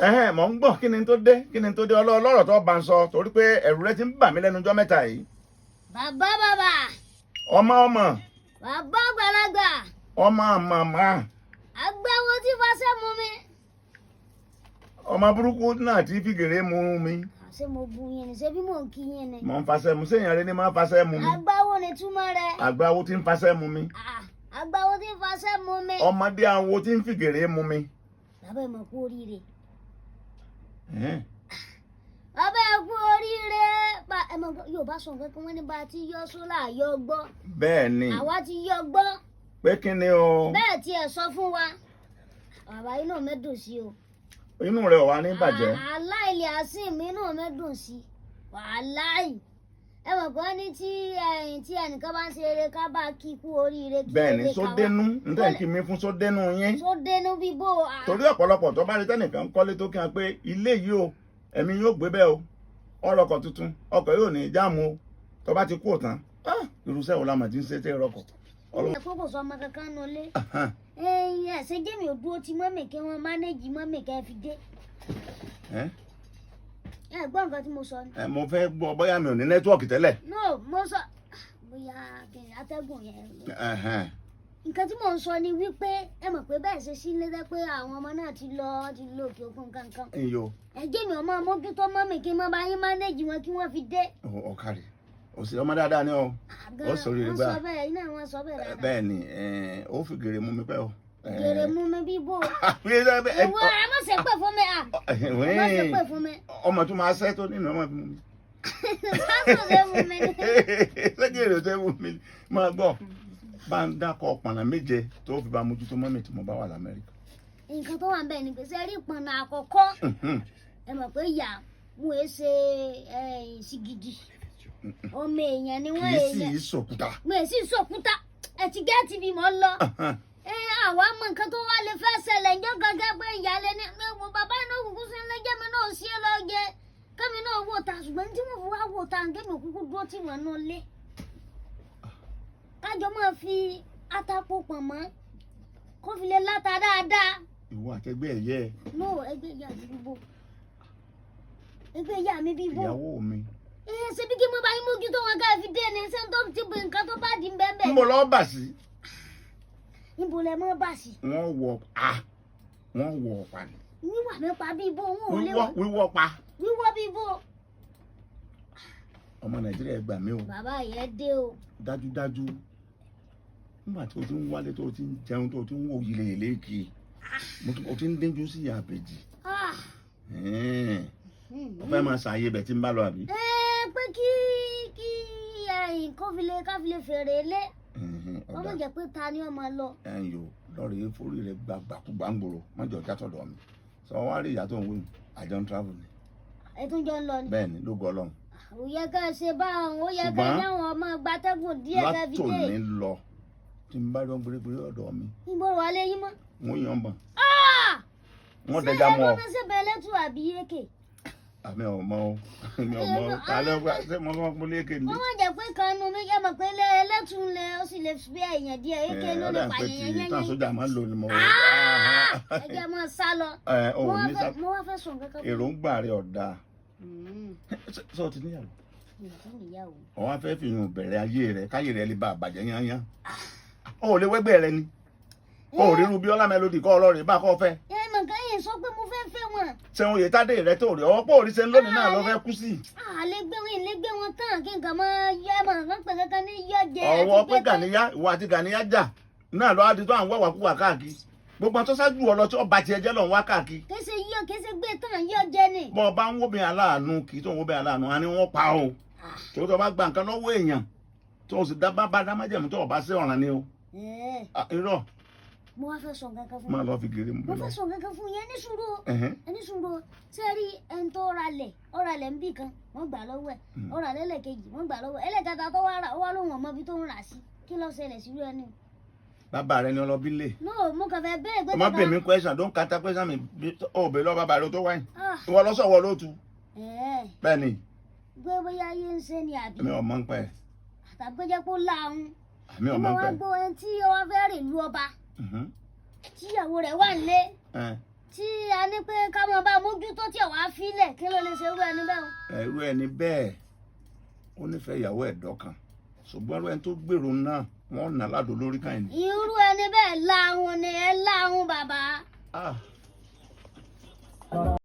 Ẹhẹ́n, mọ̀ ń gbọ́. Kí ni tó dé? Kí ni tó dé? Ọlọ́rọ̀ tó bá ń sọ, torí pé ẹ̀rù rẹ ti ń bà mí lẹ́nu ọjọ́ mẹ́ta yìí. Bàbá, bàbá. Ọmọ, ọmọ. Bàbá àgbàlagbà. Ọmọ, màmá. Agbáwo tí fàṣẹ mú mi. Ọmọ burúkú náà tí fìgèrè mú mi. Ṣé mo bu yín ni? Ṣé bí mò ń kí yín ni? Mọ̀ ń fasẹ́ mu séèyàn rẹ ni máa ń fasẹ́ mu mi. Agbáwo ni túmọ̀ rẹ̀. Àgbáwo tí ń fasẹ́ mu mi. Ah, agbáwo tí fàṣẹ mú mi. Ọmọdé awo tí ń fìgèrè mu mi. Bàbá, ẹ̀ mọ̀ kú oríire. Ẹhẹ́n. Bàbá, ẹ̀ kú oríire. Ẹ mọ̀ yóò bá sọ nǹkan kan, wọ́n ní bá a ti yọ sólà yọ gbọ́. Bẹ́ẹ̀ ni. Àwa ti yọ gbọ́. Pé kí ni o? Bẹ́ẹ̀ tí ẹ sọ fún wa. Bàbá, inú mi dùn sí o. Inú rẹ ò wá ní bàjẹ́. Aláìlẹ̀ àsìm, inú mi dùn sí. Wàláì. Ẹ mọ̀ pé wọ́n ní tí ẹ̀yìn tí ẹnìkan bá ń ṣe eré, ká bá kí kú oríire kí Bẹ́ẹ̀ ni. eré ká wá. Sódénú níta kí mi fún sódénú yín. Sódénú bíbó. Torí ọ̀pọ̀lọpọ̀ tó bá rí tẹ́nìkan kọ́lé tó kí wọn pé ilé yìí o, ẹ̀mí yóò gbé bẹ́ẹ̀ o, ọ̀rọ̀kọ̀ tuntun, ọkọ̀ yóò ní jáàmù o, tó bá ti kú òtán, irúṣẹ́ wo la mà ti ń ṣe tẹ́ rọkọ̀? Ẹ kókò sọ ọmọ kankan nulẹ̀. Ẹ̀yin ẹ̀sẹ̀ jẹ́mi ò dúró ti mummy kí wọ́n manage mummy kẹ́ fi dé. Ẹ. Ẹ gbọ́ nǹkan tí mo sọ ni. Ẹ, mo fẹ́ gbọ́, bóyá mi ò ní network tẹ́lẹ̀. No, mo sọ bóyá kí n atẹ́gùn yẹn. Nǹkan tí mò ń sọ ni wípé ẹ mọ̀ pé bẹ́ẹ̀ ṣe sí lédè pé àwọn ọmọ náà ti lọ, ti lọ òkè òkun kankan. Iyo. Ẹ jẹ́ mi ọmọ mójútó mummy kí n má bá yín manage wọn kí wọ́n fi dé. Ọ̀kàrẹ̀ òsì, ọmọ dáadáa ni ọ. Ó sọ oríire Wọ́n gbà. sọ bẹ́ẹ̀, iná wọn sọ bẹ́ẹ̀ dáadáa. Bẹ́ẹ̀ ni, ó fi gèrè mú mi pẹ́ o. Gèrè mú mi bí bò? Ìwọ ẹ má ṣe pè fún mi à, ẹ má ṣe pè fún mi. Ọmọ tó máa ṣẹ́ tó nínú ọmọ fi mú mi. Sásùn ṣe mú mi ní. Ṣé gèrè ṣe mú mi? Máa gbọ́, bá ń dákọ̀ pọ̀nà 7 tó fi bá mójútó mummy tí mo bá wà l'Amẹ́ríkà. Nǹkan tó wà ń bẹ̀ ni pé ṣe rí ìpọ̀nà àkọ́kọ́, ẹ mọ̀ pé ìyá wọn è ṣe ṣìgìdì, ọmọ èèyàn ni wọ́n. Kì í sì Èèyàn í sòkúta. Wọn è sì sòkúta. Ẹ ti gẹ́ẹ̀tì bí mo ń lọ. Ẹ àwa mọ nǹkan tó wá lè fẹ́ ṣẹlẹ̀ ǹjọ́ gangan pé ìyáálé ní pé wo bàbá inú òkùnkùn sí ilé jẹ́mi náà sí ẹ lọ jẹ kẹ́mi náà wò ta, ṣùgbọ́n tí mo fi wá wò ta, kémi kúkú dúró tí wọ́n náà lé kájọ máa fi atapo pọ̀n mọ́ kó fi lè láta dáadáa. Ìwọ àtẹgbẹ́ ẹ̀yẹ? No, ẹgbẹ́ ìyá mi bíbó, ẹgbẹ́ ìyá mi bíbó. Ìyàwó mi. Ẹ ṣe bí kí mo bá yín mójútó wọn ká fi dé ni, ṣé n tó ti bẹ nǹkan tó bá di bẹ́ẹ̀ Ń bẹ́ẹ̀. bọ̀ lọ́ọ́ bà sí. Níbo lẹ mọ́ bá sí? Wọ́n wọ a, wọ́n wọ ọ̀pá ni. Wíwà mi pa bíbó, wọn ò lè. Wíwọ́, wíwọ́ pa. Wíwọ́ bíbó? Ọmọ Nàìjíríà, gbà mí o. Bàbá yẹn dé o. Dájúdájú, nígbà tí o ti ń wálé, tó o ti ń jẹun, tó o ti ń wò yìlẹ̀ kì í, o ti ń díjú sí ìyá àbèjì. Ah. O fẹ́ máa ṣàyè bẹ̀ tí ń bá lọ, àbí? Ẹ pé kí ẹyìn kó fi lè ká fi lè fèrè lé. Wọ́n Ọ̀dà. mọ̀ jẹ́ pé ta ni ọmọ lọ. Ẹ̀yìn o, lọ́ọ̀rì forí rẹ̀ gba gbàkúgbà ń gbòòrò mọ́jọ játọ̀dọ̀ mi sọ wá rí ìyá tó ń wí, àjọ ń travel ni. Ẹ tún jọ ń lọ ni? Bẹ́ẹ̀ ni, lógo Ọlọ́run. Ó yẹ ká ṣe bá àwọn, ó yẹ ká Ṣùgbọ́n dáwọn ọmọ gbatẹ́gùn díẹ̀ ká fi dé. Látòní lọ, tí n bá dán pérépéré ọ̀dọ̀ mi, Ìgboro wà lé yín mọ́. wọ́n yàn bọ̀n, Ah! wọ́n dẹja mọ́ ọ. Ṣé ẹ bẹ́ẹ̀ lẹ́tù àbí èkè? Àmì ọmọ o, mi ọmọ o, ta ló gbà ṣé mo fọwọ́ pólí èké ni? Wọ́n mọ̀ jẹ́ pé kan nu mi, ẹ mọ̀ pé ẹlẹ́tù ń lẹ, ó sì lè fi èèyàn díẹ̀, èké ló lè Ọ̀dà pa pé tí èèyàn tán yẹn. sójà máa ń lò ní mo. Ẹ jẹ́ mọ́ sá lọ. Ẹ ò Mo wá ní fẹ́ sá. Mo wá fẹ́ sùn kankan. Èròǹgbà rẹ ọ̀dà. Sọ ti níyàwó? Mi ò tí níyàwó. Ọ̀wọ́n á fẹ́ fi hàn bẹ̀rẹ̀ ayé rẹ, káyé rẹ lè bá àbàjẹ́ yányán. Ó ò lè wẹ́gbẹ́ rẹ ni, ó ò ríru Bíọ́lá Melody kọ́ ọlọ́rẹ̀ bá kọ́ fẹ́. Ẹ mọ̀ ká yẹn sọ pé mo fẹ́ fẹ́ wọn. Sẹ́wọ̀n Oyètádé rẹ tó rí ọwọ́ pọ̀ orí sẹ́ni lónìí náà ló fẹ́ kú sí. À lè gbé wọn, lè gbé wọn tán kí nǹkan máa yọ, ẹ mọ̀ nǹkan pẹ̀ kankan ní yọ jẹ. Ọwọ́ Àti pé gbé tán. Gàníyá, ìwọ àti Gàníyá jà náà lọ́wọ́ adi tó à ń wáwà kúwà káàkiri, gbogbo àwọn tó ṣáájú ọ lọ tí ọba tiẹ̀ jẹ́ lọ́n wá káàkiri. Kése yọ, kése gbé tán yọ jẹ ni. Bọ́ ọ bá ń wóbìn aláàánú, kì í tó ń wóbìn aláàánú á ní wọ́n pa o, tó tó bá gba nǹkan lọ́wọ́ èèyàn tó o sì dá bá dá májẹ̀mú tó o bá sí ọ̀ràn ni o. Ẹ̀ẹ́. Ah, irọ́. Mo wá fẹ́ sọ nǹkan kan fún Máa lọ fi gèrè mú Mo mi lọ. fẹ́ sọ nǹkan kan fún yẹn, ní sùúrù o. Ẹ̀hẹ́n. Ẹ ní sùúrù o. Ṣé ẹ rí ẹni tó ra lẹ̀, ó ra lẹ̀ ń bì kan, wọ́n gbà lọ́wọ́ ẹ̀. Ó ra lẹ́lẹ̀kejì, wọ́n gbà lọ́wọ́ ẹ̀. Ẹlẹ́kẹta tó wá rà, ó wá lóhùn ọmọ ibi tó ń rà sí. Kí ló ṣẹlẹ̀ sí irú ẹni? Bàbá rẹ ni ọlọ́bí lè. No, mo kàn fẹ́ bẹ́ẹ̀ pé Ọmọ bèmí question, don't counter question mi. Ó bè lọ bàbá rẹ tó wáyìn. Ah. Ìwọ lọ́sọ̀wọ́ ló tu. Ẹ̀ẹ́. Bẹ́ẹ̀ ni. Gbé bóyá ayé ń ṣe ni àbí? Èmi ò mọ̀ ń pẹ́. Tàbí kó jẹ́ pé ó láhùn. Èmi ò Mo mọ̀ ń wá pẹ́. gbọ́ ẹni tí ó wá fẹ́ rìn lu ọba, tíyàwó rẹ̀ wà nílé, tí a ní pé ká máa bá mójútó. Kí ló lè ṣe irú ẹni bẹ́ẹ̀ o? Irú ẹni bẹ́ẹ̀, ó nífẹ̀ẹ́ ìyàwó ẹ̀ dọ́kàn, ṣùgbọ́n irú ẹni tó gbèrò náà, wọ́n nà ládùn lórí káyìn ni. Irú ẹni bẹ́ẹ̀ láhùn ni, ẹ láhùn bàbá. Ah.